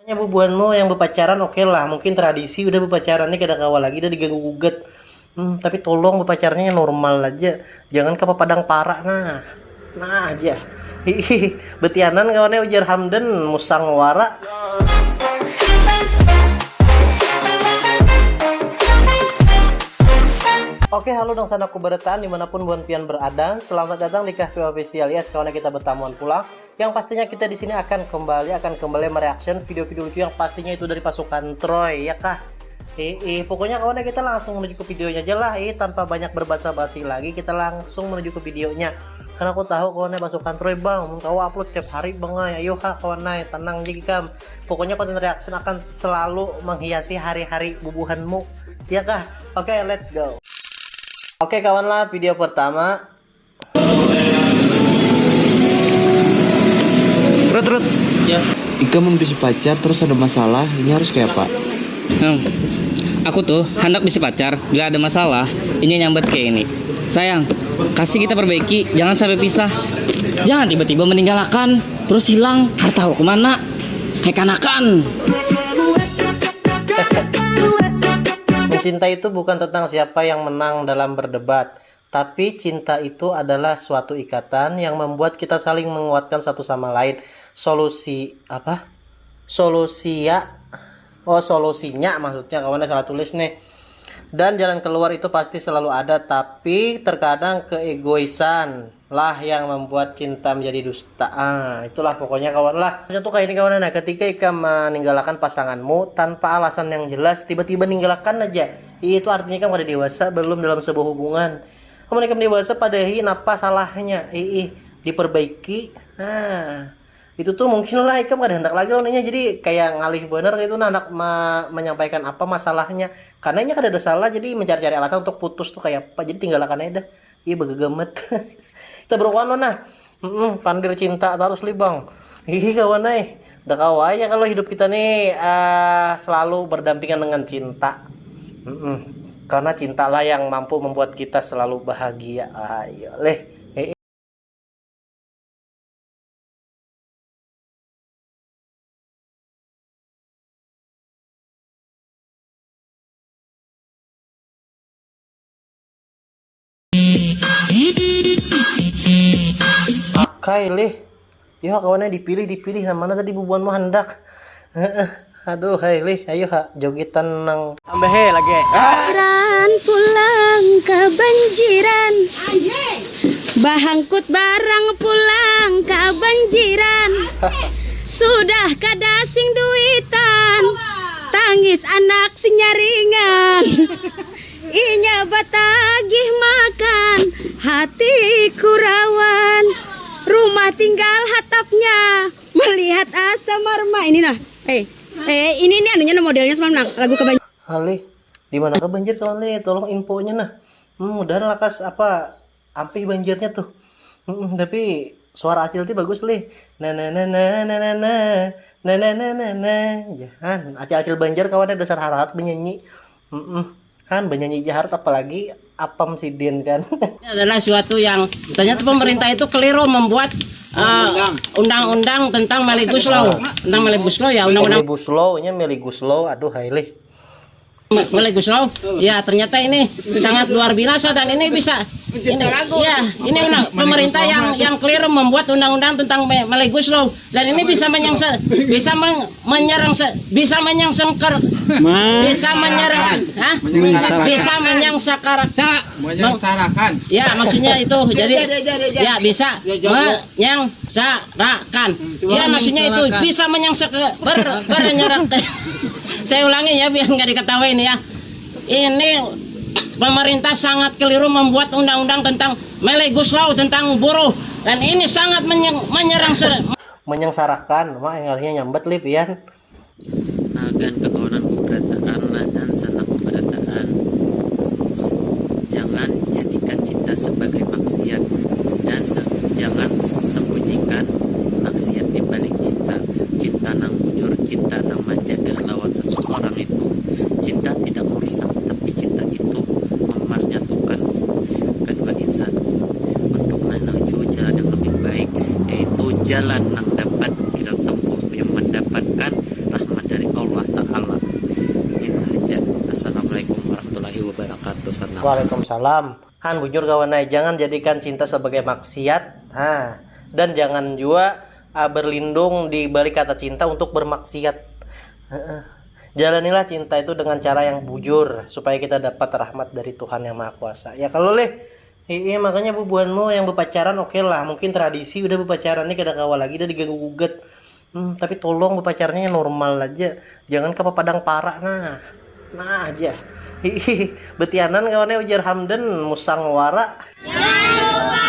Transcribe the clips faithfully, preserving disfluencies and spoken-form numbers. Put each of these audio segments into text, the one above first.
Nya bubuhanmu yang bepacaran oke lah, mungkin tradisi udah bepacaran nih kada kawa lagi dah diganggu gugat. Hmm, tapi tolong bepacarnya yang normal aja, jangan ke pepadang para nah. Nah aja. Hihi, betianan kawannya ujar Hamdan musang wara. Oke, halo dangsanakku barataan dimanapun buhan pian berada. Selamat datang di Kahpi Official. Yes, kawan kita bertamuan pulang. Yang pastinya kita di sini akan kembali akan kembali mereaction video-video lucu yang pastinya itu dari pasukan Troy, ya kah? Eh, eh, pokoknya kawannya kita langsung menuju ke videonya aja lah, eh, tanpa banyak berbasa-basi lagi kita langsung menuju ke videonya. Karena aku tahu kawannya pasukan Troy bang, mun kawa upload tiap hari bang ay. Ayo ha kawan ay, tenang aja ikam. Pokoknya konten reaction akan selalu menghiasi hari-hari bubuhanmu, ya kah? Oke, let's go. Oke kawan lah, video pertama. Rut, Rut. Ya. Ikam mun bisi pacar terus ada masalah, ini harus kayak apa? Hmm. Aku tuh hendak bisi pacar, bila ada masalah, ini nyambat kayak ini. Sayang, kasih kita perbaiki, jangan sampai pisah. Jangan tiba-tiba meninggalkan, terus hilang, harta kemana? Hai kanakan. Mencinta itu bukan tentang siapa yang menang dalam berdebat, tapi cinta itu adalah suatu ikatan yang membuat kita saling menguatkan satu sama lain. Solusi apa? Solusia. Oh, solusinya maksudnya kawannya salah tulis nih. Dan jalan keluar itu pasti selalu ada, tapi terkadang keegoisan lah yang membuat cinta menjadi dusta. Ah, itulah pokoknya kawan lah. Maksudnya tuh kayak ini kawan, nah ketika ikam meninggalkan pasanganmu tanpa alasan yang jelas, tiba-tiba ninggalkan aja. Iya, itu artinya ikam kada dewasa belum dalam sebuah hubungan. Kamu ikam dewasa padahi napa salahnya? Ih, diperbaiki. Nah, itu tuh mungkin lah ikam kada hendak lagi lawan inya, jadi kayak ngalih banar kaitu nah, handak ma- menyampaikan apa masalahnya, karena inya kada ada salah, jadi mencari-cari alasan untuk putus tuh kayak apa, jadi tinggalakan aja dah. Iya, bagagamat. Kita berkuano nah. Mm-mm, pandir cinta tarus li bang. Hihi kawan ai. Dah kawa aja kalau hidup kita nih eh, selalu berdampingan dengan cinta. Mm-mm. Karena cintalah yang mampu membuat kita selalu bahagia. Ayo leh. Pakai lih. Yo kawannya dipilih dipilih, nah mana tadi bubuhanmu handak. Heeh. Aduh hai lih, ayo ha jogitan nang. Tambahe lagi. Ran pulang kabanjiran. Bahangkut barang pulang kabanjiran. Sudah kada sing duitan. Tangis anak sing nyaringan. Inya batagih makan, hatiku rawan. Rumah tinggal hatapnya, melihat asa marma. Ini nah, eh, eh ini nih anunya nah modelnya semalam nah, lagu kebanyakan. Halih, di mana ke banjir kawan lih? Tolong infonya nah. Hmm, mudahan lakas apa ampih banjirnya tuh. Hmm, tapi suara acil ti bagus lih. Na na na na na na na na na na na na. Ya, han, acil-acil Banjar kawannya dasar harahat benyanyi. Mm-mm. Han benyanyi jahat apalagi apam sidin kan. Ini adalah suatu yang ternyata pemerintah itu keliru membuat uh, undang-undang tentang Maligus Law, tentang Maligus Law ya, undang-undang Maligus Law, nya Maligus Law, aduh hailih. Maligus Law, ya ternyata ini sangat luar biasa dan ini bisa ini, ya ini undang, pemerintah yang yang keliru membuat undang-undang tentang Maligus Law dan ini bisa menyangsa, bisa meng, menyerang se, bisa menyangsengker, bisa menyerang, hah? Bisa menyangsakar, menyangsarakan. Ya maksudnya itu jadi ya bisa menyangsarakan. Ya maksudnya itu bisa menyangsa ke ber, bernyerang. Saya ulangi ya biar nggak diketawain ya. Ini pemerintah sangat keliru membuat undang-undang tentang Melegus Law tentang buruh dan ini sangat menyerang menyengsarakan mak yang harusnya nyambat lip ya. Agan kakawanan ku berataan lah dan sanak ku berataan. Jangan jadikan cinta sebagai maksiat dan se jangan sembunyikan maksiat di balik cinta. Cinta nang bujur, cinta nang manjaga lawan seseorang itu. Cinta tidak merusak, tapi cinta itu memersatukan kedua insan untuk menuju jalan yang lebih baik, yaitu jalan nang dapat kita tempuh yang mendapatkan rahmat Waalaikumsalam. Han, bujur kawan ai, jangan jadikan cinta sebagai maksiat. Ha. Dan jangan jua ah, berlindung di balik kata cinta untuk bermaksiat. Heeh. Jalanilah cinta itu dengan cara yang bujur supaya kita dapat rahmat dari Tuhan yang Maha Kuasa. Ya kalau leh, iya makanya bubuhanmu yang berpacaran oke lah, mungkin tradisi udah berpacaran nih kada kawa lagi dah diganggu gugat. Hmm, tapi tolong berpacarnya yang normal aja, jangan ke padang para nah. Nah aja. Hihi, betianan kawannya ujar Hamdan musang wara. Jangan lupa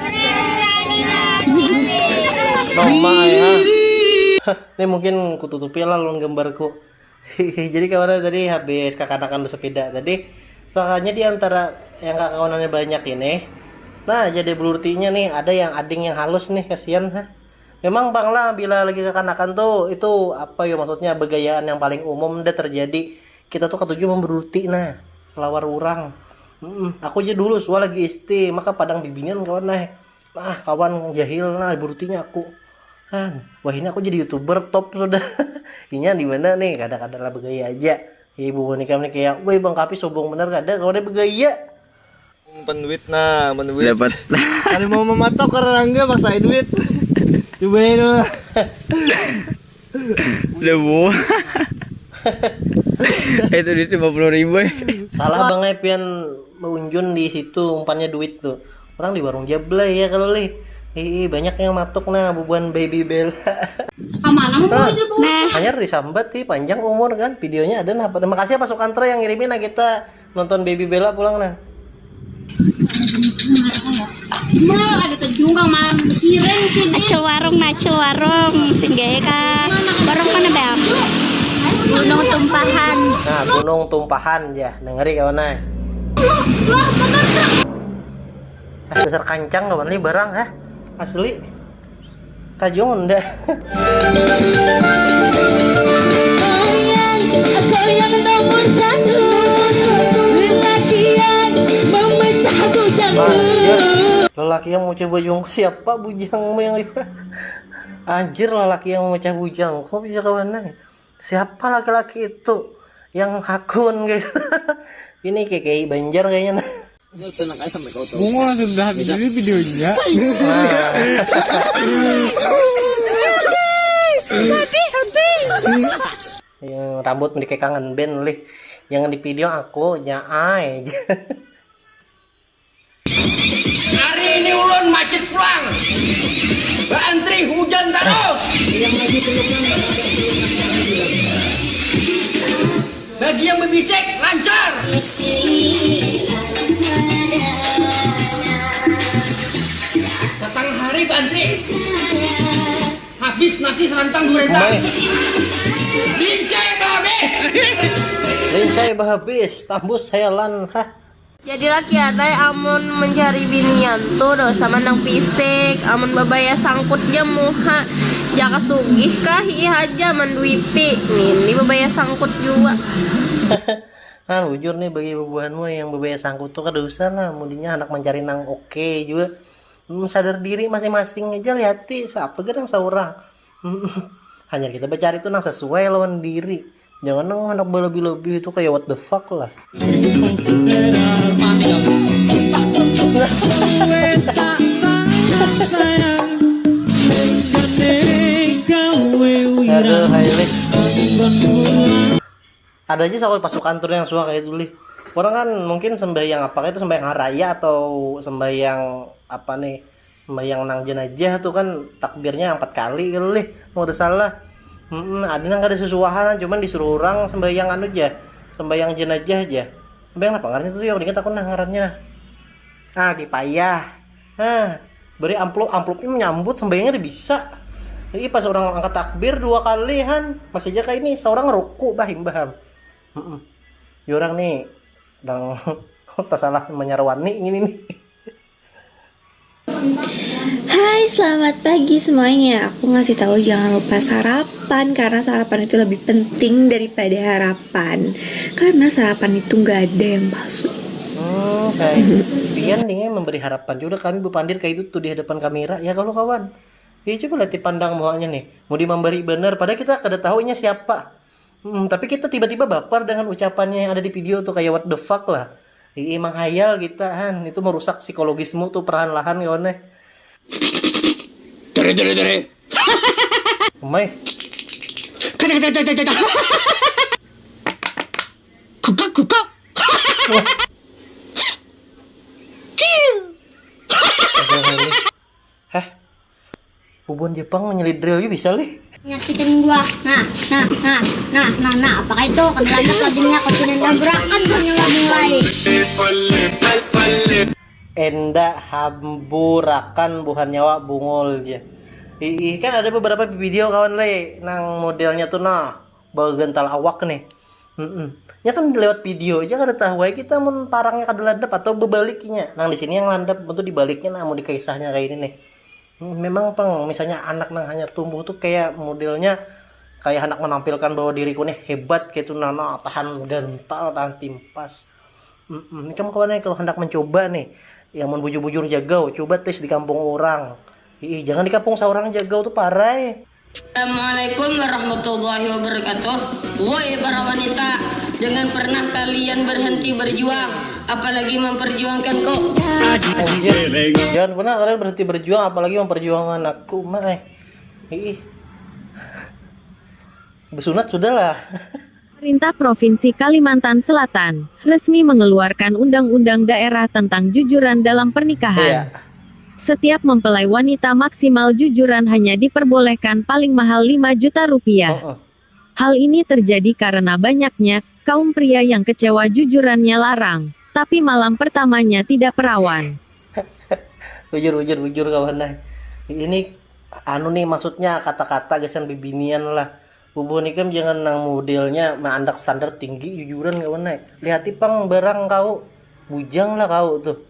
subscribe dan like. Noma ya. Ini mungkin kututupi lah lawan gambarku. Jadi kawannya tadi habis kakanakan bersepeda tadi, salahnya di antara yang kakawanannya banyak ini. Nah, jadi belurtinya nih ada yang ading yang halus nih, kasihan ha. Memang pang lah bila lagi kakanakan tuh itu apa ya maksudnya begayaan yang paling umum dah terjadi. Kita tuh katuju memberurti nah, selawar urang. Mm-mm. Aku aja dulu suah lagi S T maka padang bibinian kawan nah. Nah, kawan jahil nah berurtinya aku. Han, wah ini aku jadi youtuber top sudah. Inya di mana nih? Kada-kada lah begaya aja. Ya ibu nikam nih kayak, woi bang Kapi sobong bener kada kawan begaya. Penduit nah, menduit. Dapat. Kalau mau mematok orang rangga maksain duit. Coba ya dulu. Udah bu. Itu duit lima puluh ribu ya. Salah bang eh pian meunjun di situ umpannya duit tuh. Orang di warung Jablay ya kalau lih. Ih, banyak yang matuk nah bubuhan baby Bella. Kamana mau aja bu? Nah, Hanyar disambat sih panjang umur kan videonya ada nah. Makasih apa Sukantro yang ngirimin nah kita nonton baby Bella pulang nah. Bro, ada tejungkang malam kiring sih deh. Acil warung, nah Acil warung, singgah ka warung mana bang? Gunung Tumpahan. Nah gunung tumpahan ya dengeri kawan nah. Loh, loh, motor truk. Ah, dasar kancang kawan nih barang ha asli kajung unda. Sayang, sayang nomor satu. Lelakian memecah bujang. Anjir, lelaki yang mau coba jungkung siapa bujangmu yang lipat? Anjir, lelaki yang memecah bujang. Kok bisa kawan nah? Siapa laki-laki itu yang hakun guys? Ini KKI Banjar kayaknya nah. Ini senang aja sampai kau tahu. Bungo langsung dah habis ini videonya. Yang rambut mendikek kangen ben lih. Jangan di video aku, nya ai. Hari ini ulun macet pulang. Baantri hujan terus. Bagi yang bebisik lancar. Datang hari baantri. Habis nasi serantang dua rentang. Lincai bahabis. Lincai bahabis, tambus hayalan hah. Jadi laki atai amun mencari binian tu dosa mandang fisik, amun babaya sangkut ja muha, jaka sugih kah hiih haja manduiti, ngini babaya sangkut jua. Nah bujur nih bagi bubuhanmu yang babaya sangkut tu kada usah lah, mudinya handak mancari nang oke jua. Hmm, sadar diri masing-masing aja lihati siapa gin nang saurang. Hmm, hanyar kita bacari tu nang sasuai lawan diri. Jangan nang handak balabi-labi itu kaya what the fuck lah. Aduh, hai lih. Ada aja sakur pasukan tur yang suah kayak itu lih. Orang kan mungkin sembahyang apa itu sembahyang haraya atau sembahyang apa nih sembahyang nang jenajah tuh kan takbirnya empat kali gitu lih mau ada salah. Mm ada nang kada sesuahan cuman disuruh orang sembahyang anu aja sembahyang jenajah aja sembahyang apa ngarannya tuh ya ingat aku nah ngarannya nah ah payah nah beri amplop amplopnya menyambut sembahyangnya udah bisa. Ih pas orang angkat takbir dua kali han masih aja kayak ini seorang ruku bah imbah ham. Mm-mm. Ya orang nih dang tasalah menyarwani gini nih. Hai, selamat pagi semuanya. Aku ngasih tahu jangan lupa sarapan karena sarapan itu lebih penting daripada harapan. Karena sarapan itu nggak ada yang palsu. Hmm, kayak pian nih memberi harapan juga kami berpandir kayak itu tuh di hadapan kamera ya kalau kawan. Iya coba lihat pandang muanya nih. Mau memberi bener padahal kita kada tahunya siapa. Hmm, tapi kita tiba-tiba baper dengan ucapannya yang ada di video tuh kayak what the fuck lah. Ih, manghayal kita, Han. Itu merusak psikologismu tuh perlahan-lahan, kawan, eh. Dere, dere, dere. Umai. Kaca, kaca, kaca, kaca. Kuka, kuka. Wah. Ciu. Ada hal nih. Hah? Bubuhan Jepang nyelidril aja bisa lih. Nyakitin gua. Nah, nah, nah, nah, nah, nah, apa itu? Kena landak lagi nya, kau kena tabrakan punya lagi mulai. Enda hamburakan buhan nyawa bungul je. Ih, kan ada beberapa video kawan le nang modelnya tuh nah, bagental awak nih. Mm-mm. Ya kan lewat video aja kada tahu aja kita mun parangnya kada landap atau bebaliknya. Nang di sini yang landap itu dibaliknya nah, mau dikaisahnya kayak ini nih. Hmm, memang pang misalnya anak nang hanyar tumbuh tuh kayak modelnya kayak anak menampilkan bahwa diriku nih hebat gitu nah, nah, tahan gental, tahan timpas. Mm-mm. Ini kamu kawan kalau hendak mencoba nih, ya mun bujur-bujur jagau, coba tes di kampung orang. Ih, jangan di kampung seorang jagau tuh parai. Assalamualaikum warahmatullahi wabarakatuh. Woi para wanita, jangan pernah kalian berhenti berjuang, apalagi memperjuangkan kok. Anjir. Jangan pernah kalian berhenti berjuang, apalagi memperjuangkan aku, mah. Eh. Ih. Besunat sudahlah. Pemerintah Provinsi Kalimantan Selatan resmi mengeluarkan undang-undang daerah tentang jujuran dalam pernikahan. Iya. Setiap mempelai wanita maksimal jujuran hanya diperbolehkan paling mahal lima juta rupiah. Heeh. Hal ini terjadi karena banyaknya kaum pria yang kecewa jujurannya larang, tapi malam pertamanya tidak perawan. Bujur, bujur, bujur, kawan nah. Ini anu nih, maksudnya kata-kata gasan bibinian lah. Bubuhan ikam jangan nang modelnya maandak standar tinggi jujuran, kawan nah. Lihati pang barang kau, bujang lah kau tuh.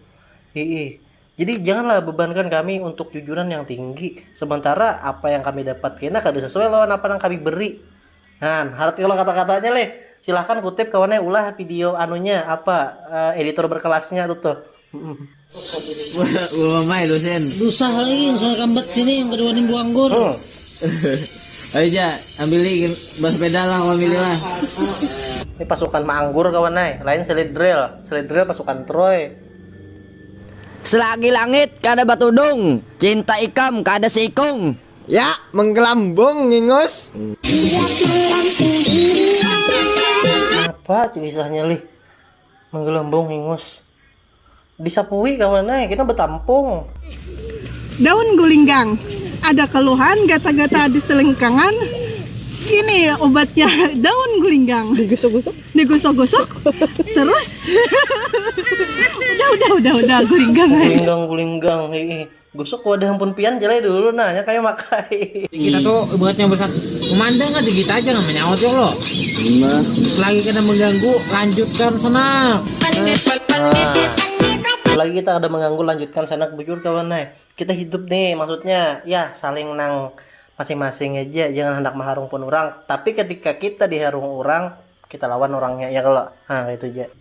Hiih. Jadi janganlah bebankan kami untuk jujuran yang tinggi, sementara apa yang kami dapat kena kada sesuai lawan apa yang kami beri. Nah, harat kalau kata-katanya leh. Silahkan kutip kawannya, ulah video anunya apa, eh, editor berkelasnya tuh tuh. Mm-mm. Wah, mamai dosen. Susah lagi, susah kambat sini yang kedua nih buang anggur. Hmm. Ayo ja, ambil lagi bersepeda lah, ambil lah. Ini pasukan maanggur kawan ay, lain selidril, selidril pasukan Troy. Selagi langit kada batudung, cinta ikam kada seikung. Ya, menggelambung ngingus. Apa tu kisahnya lih? Menggelambung ngingus. Disapui kawan ay, kita betampung. Daun gulinggang. Ada keluhan gata-gata di selengkangan. Ini obatnya daun gulinggang. Digosok-gosok. Digosok-gosok. Terus. Udah, udah, udah, udah, gulinggang. Gulinggang, gulinggang. Hihi. Gosok wadah ampun pian jalai dulu nah, nya kayu makai. Kita tuh buatnya besar memandang aja kita aja nggak menyawat ya lo. Selagi kita mengganggu, lanjutkan sana. Lagi kita ada mengganggu, lanjutkan sana, bujur kawan nah. Kita hidup nih, maksudnya ya saling nang masing-masing aja, jangan hendak maharung pun orang. Tapi ketika kita diharung orang, kita lawan orangnya ya kalau nah itu aja.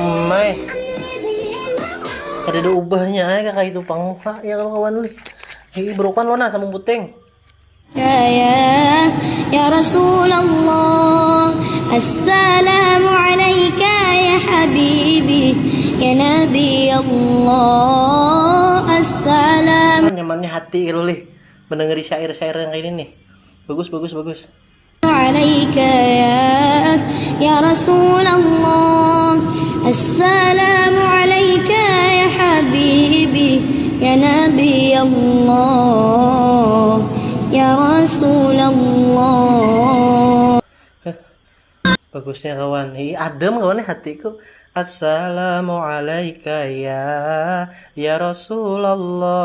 Mai kada ada ubahnya ay kakak itu pang muka ya kalau kawan lih. Ini berukan lo nah sama puting. Ya, ya, ya Rasulullah, assalamu alaika ya habibi, ya Nabi Allah, assalam. Nyamannya hati lulih mendengari syair-syair yang kayak ini nih. Bagus, bagus, bagus. Alaika ya, ya Rasulullah, assalamu alaika ya habibi, ya Nabi Allah. Ya Rasulullah. Bagusnya kawan. Ih, adem kawan nih hatiku. Assalamu alaika ya ya Rasulullah.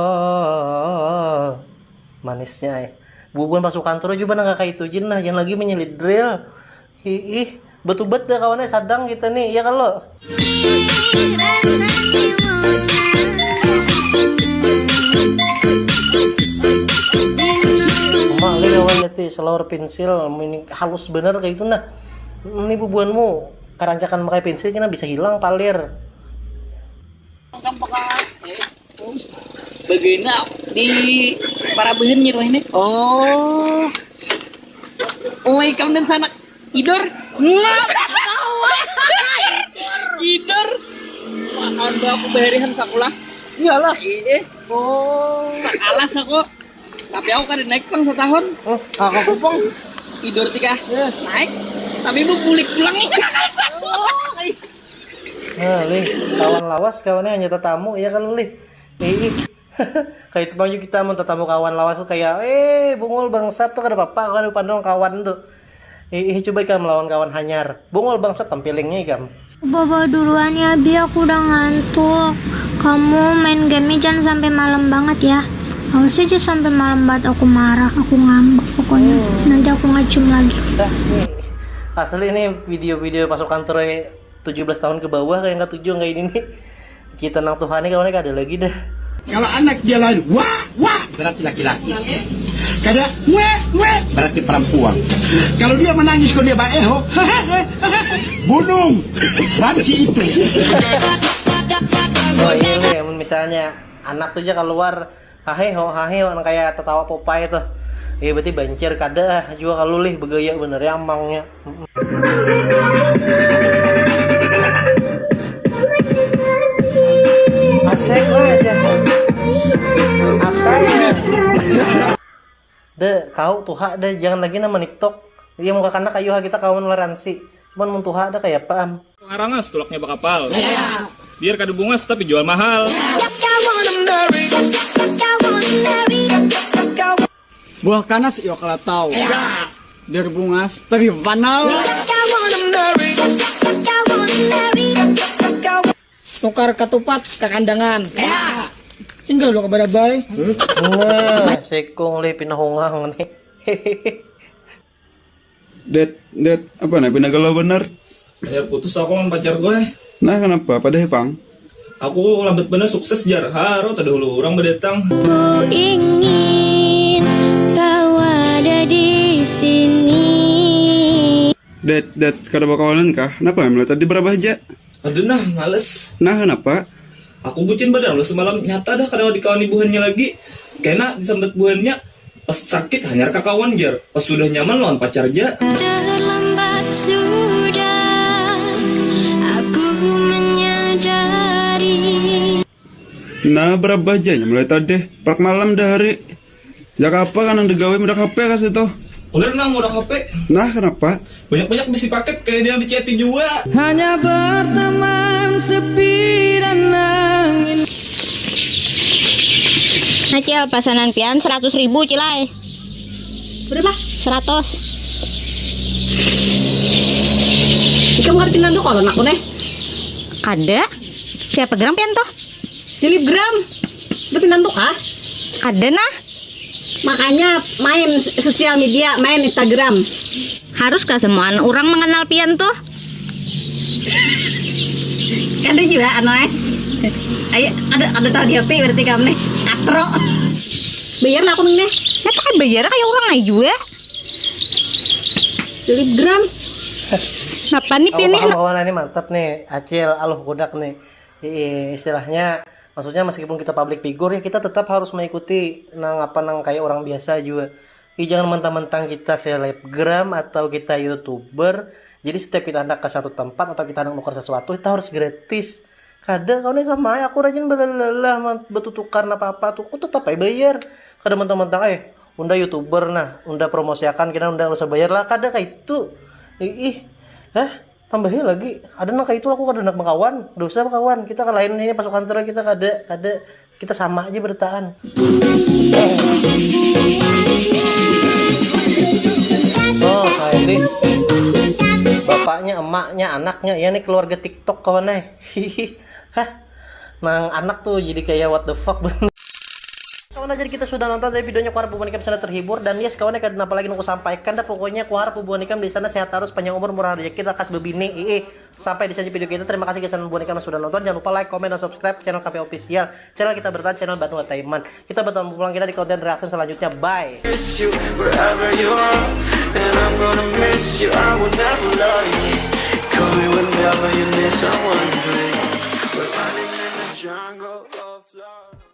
Manisnya ay. Bubuhan pasukan terus juga nang kakak itu jin nah, jangan lagi menyelidril. Hiih. Betubat dah kawannya sadang kita nih, iya kalau. Emak lu kawan itu selawar pensil, ini halus bener kayak itu nah. Ini bubuhanmu karancakan pakai pensil kena bisa hilang palir. Bagina Di Parabuhan nyiruh ini. Oh. Oi, kamu dan sanak. Idor. Idor. Kawan bawa aku baharihan sakulah. Iyalah. Iya. Oh. Sakalas aku. Tapi aku kada naik pang setahun. Oh, kakak kupang. Idor tika. Iya. Naik. Tapi bu bulik pulang. Nah, lih, kawan lawas kawannya hanya tetamu ya kalau lih. Ih. Kayak itu bang kita mau tetamu kawan lawas tuh kayak eh bungul bangsat tuh kada apa-apa kan pandang kawan tuh. Ih, coba ikam melawan kawan hanyar. Bungul bangsat tampilingnya ikam. Bobo duluan ya Bi, aku udah ngantuk. Kamu main game jangan sampai malam banget ya. Awas aja sampai malam banget aku marah, aku ngambek pokoknya. Nanti aku ngacum lagi. Dah nih. Asli ini video-video pasukan Troy tujuh belas tahun ke bawah kayak yang ketujuh kayak ini nih. Kita nang Tuhan nih kawannya kada lagi dah. Kalau anak dia lain wah wah berarti laki-laki. Kada weh weh berarti perempuan. Kalau dia menangis kalau dia baeho gunung banci itu. Oh iya leh, misalnya anak tuh aja keluar hahe ho hahe ho nang kayak tetawa Popeye tuh. Iya berarti bancir kada ah juga kalau lih begaya bener ya amangnya. Asek lah aja. Akal ya. De, kau tuha de, jangan lagi nama niktok. Iya muka kanak ayu ha kita kawan laransi. Cuman mun tuha de kaya apa am. Ngarang ah, setulaknya bakapal. Biar kada bungas tapi jual mahal. Buah kanas iwak latau. Biar bungas tapi panau. Tukar katupat kakandangan. Singgah lo ka barabai. Nah, sekung le pinahungang nih. Det, det, apa nih pina galau bener? Hanyar putus aku lawan pacar gue. Nah, kenapa? Pada hepang. Aku lambat bener sukses jar. Haro terdahulu orang berdatang. Ku ingin kau ada di sini. Det, det, kada bakawanan kah? Kenapa melihat tadi berapa aja? Aduh nah, males. Nah, kenapa? Aku bucin banar lo semalam, nyata dah kada dikawani buhannya lagi. Kena disambat buhannya, pas sakit hanyar kakawan jar, pas sudah nyaman lawan pacar ja. Terlambat sudah aku menyadari. Nah, berapa aja mulai tadi, prak malam dah hari. Jak apa kan nang digawi mudak H P ka situ. Ulir nang mudak H P. Nah, kenapa? Banyak-banyak bisi paket kayak dia di Ceti juga. Hanya berteman sepi dan angin. Nah, Cil, pasanan pian seratus ribu, Cil ai. Berapa? Seratus. Ikam ngarti nandu kolon aku nih. Kada. Siapa gram pian tuh? Silip gram. Tapi nandu kah? Kada nah. Makanya main sosial media, main Instagram. Haruskah semua anak orang mengenal pian tuh? Kada jua anu eh. Ayo, ada ada tahu dia pi berarti kamu nih. Katro. Bayar lah aku nih. Siapa kan bayar kayak orang aja jua. Telegram. Napa nih pian nih? Kawan ini mantap nih, Acil, aluh kudak nih. Iya, istilahnya maksudnya meskipun kita public figure ya kita tetap harus mengikuti nang apa nang kayak orang biasa juga. Jadi jangan mentang-mentang kita selebgram atau kita youtuber, jadi setiap kita hendak ke satu tempat atau kita hendak nukar sesuatu kita harus gratis. Kada kau nih sama aku rajin belalah betutukar apa apa tuh, aku tetap aja bayar. Kada mentang-mentang eh unda youtuber nah, unda promosiakan kita unda usah bayar lah, kada kayak itu. Ih, hah? Tambahi lagi, ada nang kaitu aku kada handak bakawan, dosa bakawan, kita ka lain ini pasukan terus kita kada kada kita sama aja berataan. Oh, kayak ini bapaknya, emaknya, anaknya, ya nih keluarga TikTok kawan eh. Hihi, hah, nang anak tuh jadi kayak what the fuck banget. Kawan aja kita sudah nonton dari videonya, kuharap bubuhan ikam sana terhibur dan yes kawan ya kada apa lagi nunggu sampaikan dah pokoknya kuharap bubuhan ikam di sana sehat terus panjang umur murah rezeki lakas bebini ii sampai di sana video kita terima kasih kesan bubuhan ikam yang sudah nonton jangan lupa like comment dan subscribe channel K P official channel kita bertahan channel Batu Taiman kita bertemu pulang kita di konten reaction selanjutnya bye. Miss you wherever you are, and I'm gonna miss you. I will never lie. Call me whenever you need someone. We're running in the jungle of love.